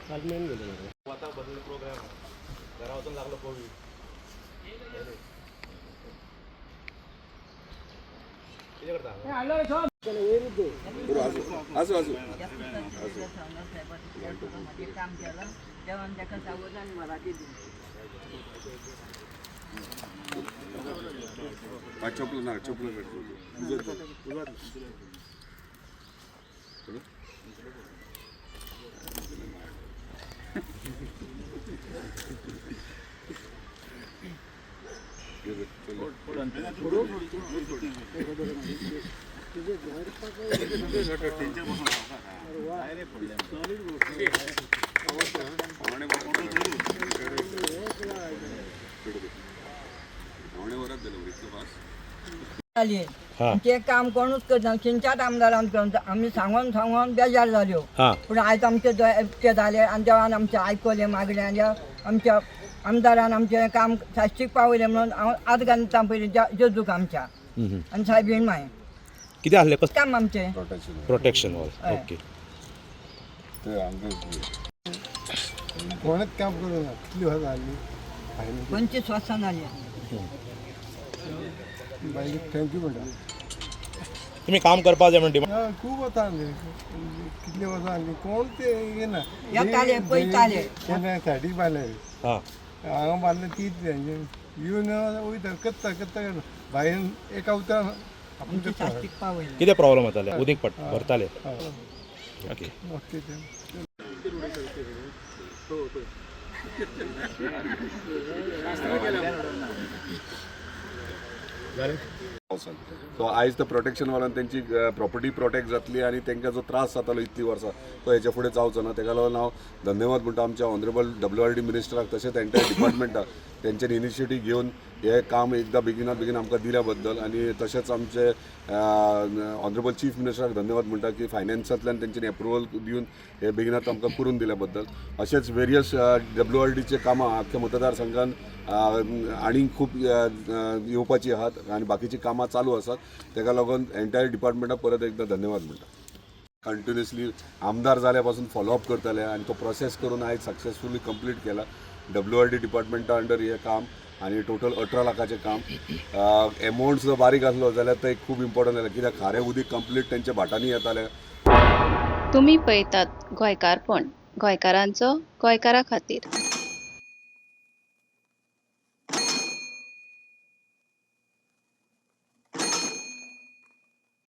काल मेन गेलो मरे. आतां बदल प्रोग्राम घरा वचून लागलो कोवीड. कितें करता? आसूं आसूं. काम केलं जेवण ताका सांगून आनी मराठी दिली. हा, चपलं ना, चपलं काढ. जाली. ते काम कोणूच करना, खंयच्याच आमदारान करना. आमी सांगून सांगून बेजार जाल्यो. पूण आयज आमचे ते जाले आनी देवान आमचें आयकलें मागणें आनी आमच्या आमदारान आमचें काम साश्टीक पावयलें म्हणून हांव आद घालता पयलीं जेजूक आमच्या आनी सायबीण माय. कितें आसलें कसलें? काम आमचें प्रोटेक्शन वॉल. हय. ओके. ते आमचे कोणच काम करूं ना. कितली वर्सां जाली? 25 वर्सां जालीं. बायलेक thank you म्हणटा. तुमी काम करपा जाय म्हण डिमांड. हा, खूब वर्सां जाली, कितली वर्सां जाली, कोण ते येना. येताले, पळयताले. तेन्ना सायडीक बांदले. हांगा बांदले तीच येवन वयता, करता करता करता भायर एका उतरान आपूण आमचें करता. साश्टीक पावयलें. कितें प्रॉब्लम जाताले? उदीक पड भरताले? ओके. ओके ते. पावसान सो आयज तो प्रोटेक्शन वॉलान तेंची प्रॉपर्टी प्रोटेक्ट जातली आनी तांकां जो त्रास जातालो इतलीं वर्सां तो हेच्या फुडें जावचो ना. तेका लागून हांव धन्यवाद म्हणटा आमच्या ऑनरेबल WRD मिनिस्टराक, तशेंच एंटायर डिपार्टमेंटाक, तेंच्यानी इनिशिएटीव घेवन हें काम एकदां बेगिनात बेगीन आमकां दिल्या बद्दल. आनी तशेंच आमचे ऑनरेबल चीफ मिनिस्टराक धन्यवाद म्हणटा की फायनान्सांतल्यान तेंच्यांनी एप्रुवल दिवन हे बेगिनात आमकां करून दिल्या बद्दल. अशेंच वेरियस WRDचे कामां आख्ख्या मतदारसंघान आनीक खूब येवपाची आहात आनी बाकीची कामां चालू आसात. तेका लागून एंटायर डिपार्टमेंटाक परत एकदां धन्यवाद म्हणटा. कंटिन्युअसली आमदार जाल्या पासून फॉलोअप करताले आनी तो प्रोसेस करून आयज सक्सेसफुली कंप्लीट केला WRD डिपार्टमेंटा अंडर हें काम. आनी टोटल 18 लाखाचें काम. एमावंट सुद्दां बारीक आसलो जाल्यार ते खूब इम्पॉर्टंट जालें, कित्याक खारें उदीक कंप्लीट तेंच्या भाटांनी येतालें. तुमी पळयतात गोंयकारपण, गोंयकारांचो गोंयकारा खातीर.